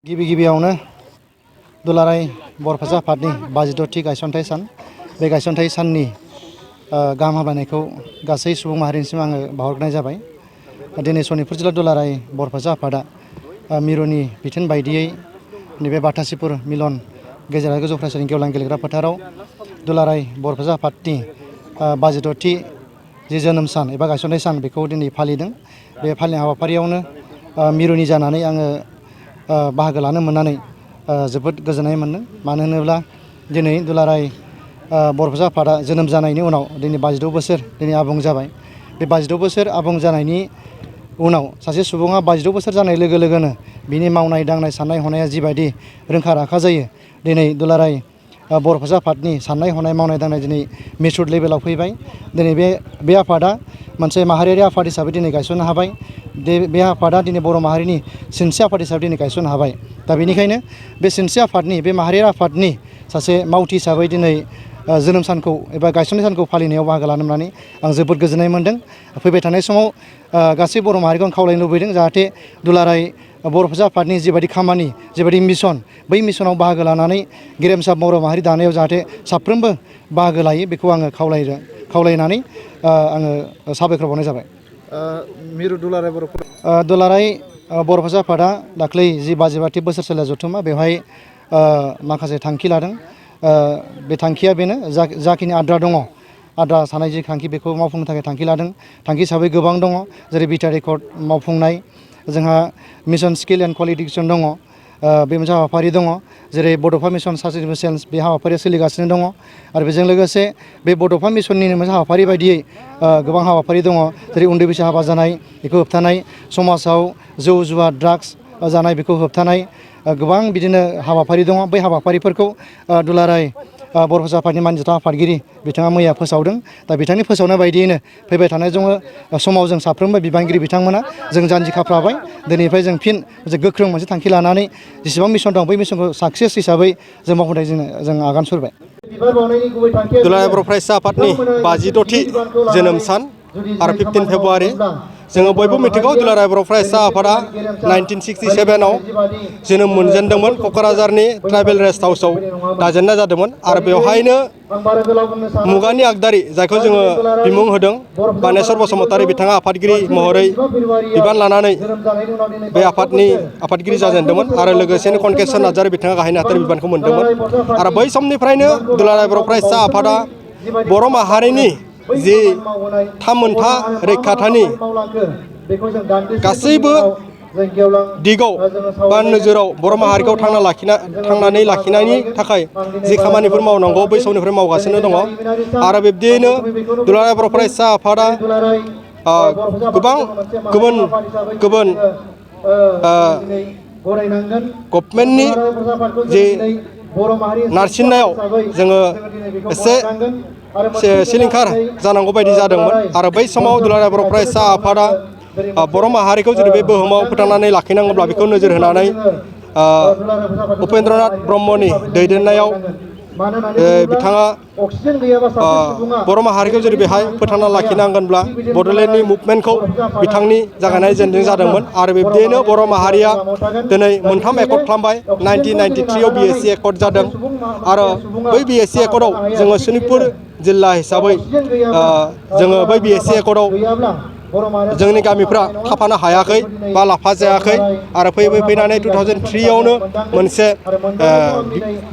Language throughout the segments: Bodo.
गिबियावनो दुलाराय बर'फाजा आफादनि 52थि गायसनथाइ सान बे गायसनथाइ साननि गाहाम हामलायनायखौ गासै सुबुं माहारिनिसिम आङो बावहरनाय जाबाय। दिनै सनितपुर जिल्ला दुलाराय बर'फाजा आफादा मिरुनि बिथोन बायदियै नैबे बाथासिपुर मिलन गेजेरारि गोजौ फरायसालिनि गेवलां गेलेग्रा फोथाराव दुलाराय बर'फाजा आफादनि 52थि जि जोनोम सान एबा गायसनथाइ सान बेखौ दिनै फालिदों। बे फालिनाय हाबाफारियावनो मिरुनि जानानै आङो बाहागो लानो मोननानै जोबोद गोजोननाय मोनदों। मानो होनोब्ला दिनै दुलाराय बर'फाजा आफादा जोनोम जानायनि उनाव दिनै 52 बोसोर दिनै आबुं जाबाय। बे 52 बोसोर आबुं जानायनि उनाव सासे सुबुङा 52 बोसोर जानाय लोगो लोगोनो बिनि मावनाय दांनाय साननाय हनाया जिबायदि रोंखा राखा जायो, दिनै दुलाराय बर'फाजा आफादनि साननाय हनाय मावनाय दांनाय दिनै मेचुर्ड लेभेलाव फैबाय। दिनै बे आफादा मोनसे माहारियारि आफाद हिसाबै दिनै गायसननो हाबाय। बे आफादा दिनै बर' माहारिनि सिनस्रि आफाद हिसाबै दिनै गायसननो हाबाय। दा बेनिखायनो बे सिनस्रि आफादनि बे माहारियारि आफादनि सासे मावथि हिसाबै दिनै जोनोम सानखौ एबा गायसननाय सानखौ फालिनायाव बाहागो लानो मोननानै आं जोबोद गोजोननाय मोनदों। फैबाय थानाय समाव गासै बर' माहारिखौ आं खावलायनो लुबैदों जाहाथे दुलाराय बर'फाजा आफादनि जिबायदि खामानि जिबायदि मिशन, बै मिशनाव बाहागो लानानै गेरेमसा बर' माहारि दानायाव जाहाथे साफ्रोमबो बाहागो लायो, बेखौ आङो खावलायनानै आङो साबायखर बावनाय जाबाय। मिरु दुलाराय बर'फाजा आफादा दाख्लै जि 52थि बोसोरसालिया जथुम्मा बेवहाय माखासे थांखि लादों। बे थांखिया बेनो जाखिनि आद्रा दङ, आद्रा थानाय जि थांखि बेखौ मावफुंनो थाखाय थांखि लादों। थांखि हिसाबै गोबां दङ, जेरै बिटा रेकर्ड मावफुंनाय, जोंहा मिशन स्किल एन्ड क्वालिफिकेसन दङ, बे मोनसे हाबाफारि दङ। जेरै बड'फा मिशन सार्टिफिकेट चेन्ज बे हाबाफारिया सोलिगासिनो दङ। आरो बेजों लोगोसे बे बड'फा मिशननिनो मोनसे हाबाफारि बायदियै गोबां हाबाफारि दङ। जेरै उन्दै बैसो हाबा जानाय बेखौ होबथानाय, समाजाव जौ जुवा ड्राग्स जानाय बेखौ होबथानाय, गोबां बिदिनो हाबाफारि दङ। बै हाबाफारिफोरखौ दुलाराय बर'फाजा आफादनि मानगोनां आफादगिरि बिथाङा मैया फोसावदों। दा बिथांनि फोसावनाय बायदियैनो फैबाय थानाय समाव जों साफ्रोमबो बिबानगिरि बिथांमोना जों जानजि खाफ्राबाय। दिनैनिफ्राय जों फिन गोख्रों मोनसे थांखि लानानै जेसेबां मिशन दं बै मिशनखौ साक्सेस हिसाबै जों मावफुंनाय जों आगान सुरबाय। दुलाराय बर'फाजा आफादनि 52थि जोनोम सान आरो 15 फेब्रुवारि जोङो बयबो मिथिगौ। दुलाराय बर'फाजा आफादा 1967आव जोनोम मोनजेनदोंमोन। क'क्राझारनि ट्राइबेल रेस्ट हाउसआव दाजेननाय जादोंमोन आरो बेवहायनो मुगानि आगदारि जायखौ जोङो बिमुं होदों बानेस्वर बसुमतारी बिथाङा आफादगिरि महरै बिबान लानानै बे आफादगिरि जाजेनदोंमोन आरो लोगोसेनो खनकेसर नार्जारी बिथाङा गाहाय नेहाथारि बिबानखौ मोनदोंमोन। आरो बै समनिफ्रायनो दुलाराय बर'फाजा आफादा बर' माहारिनि जि थामोनथा रैखाथानि गासैबो दिगाव बा नोजोराव बर' माहारिखौ थांनानै लाखिनायनि थाखाय जि खामानिफोर मावनांगौ बै समनिफ्राय मावगासिनो दङ। आरो बिब्दियैनो दुलाराय बर'फाजा आफादा गोबां गुबुन गभर्नमेन्टनि जि नारसिननायाव जोङो एसे सिलिंखार जानांगौ बायदि जादोंमोन। आरो बै समाव दुलाराय बर'फाजा आफादा बर' माहारिखौ जुदि बे बुहुमाव फोथांनानै लाखिनांगौब्ला बेखौ नोजोर होनानै उपेन्द्रनाथ ब्रह्मनि दैदेननायाव बिथाङा बर' माहारिखौ जुदि बेहाय फोथांना लाखिनांगोनब्ला बड'लेण्डनि मुभमेन्टखौ बिथांनि जागायनाय जेनजों जादोंमोन। आरो बिब्दियैनो बर' माहारिया दिनै मोनथाम एकर्ड खालामबाय। 1993आव BSC एकर्ड जादों आरो बै BSC एकर्डआव जोङो सनितपुर जिल्ला हिसाबै जोङो बै BSC एकर्डआव जोंनि गामिफ्रा थाफानो हायाखै बा लाफा जायाखै। आरो फैनानै 2003आवनो मोनसे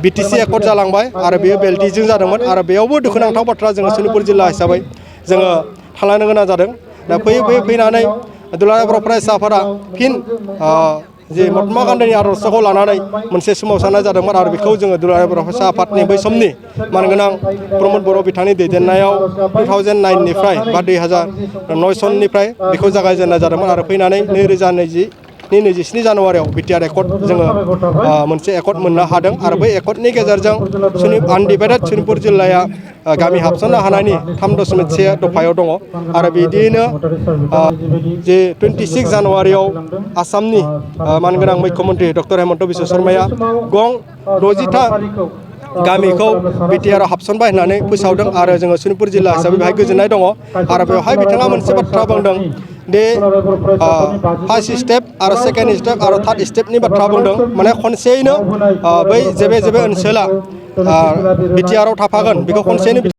BTC एकर्ड जालांबाय आरो बेयो बेल्टिजों जादोंमोन। आरो बेयावबो दुखुनांथाव बाथ्रा, जोङो सनितपुर जिल्ला हिसाबै जोङो थालांनो गोनां जादों। दा फैनानै दुलाराय बर'फाजा आफादा फिन जे महात्मा गान्धीनि आदर्शखौ लानानै मोनसे सोमावसारनाय जादोंमोन आरो बेखौ जोङो दुलाराय बर'फाजा आफादनि बै समनि मानगोनां प्रमद बर' बिथांनि दैदेननायाव 2009निफ्राय बा 2009 सननिफ्राय बेखौ जागायजेननाय जादोंमोन। आरो फैनानै 2020नि 27 जानुवारियाव बिटिआर एकर्ड जोङो मोनसे एकर्ड मोननो हादों। आरो बै एकर्डनि गेजेरजों आनडिभाइडेड सनितपुर जिल्लाया गामि हाबसननो हानायनि 3.1 दफायाव दङ। आरो बिदियैनो जे 26 जानुवारियाव आसामनि मानगोनां मुख्यमन्त्रि डक्टर हेमन्त बिश्व शर्माया गं 60था गामिखौ बिटिआरआव हाबसनबाय होननानै फोसावदों। आरो जोङो सनितपुर जिल्ला हिसाबै बेहाय गोजोननाय दङ। आरो बेवहाय बिथाङा मोनसे बाथ्रा बुंदों दे फार्स्ट स्टेप आरो सेकेन्ड स्टेप आरो थार्ड स्टेपनि बाथ्रा बुंदों माने खनसेयैनो बै जेबे जेबे ओनसोला बिटिआरआव थाफागोन बेखौ खनसेयैनो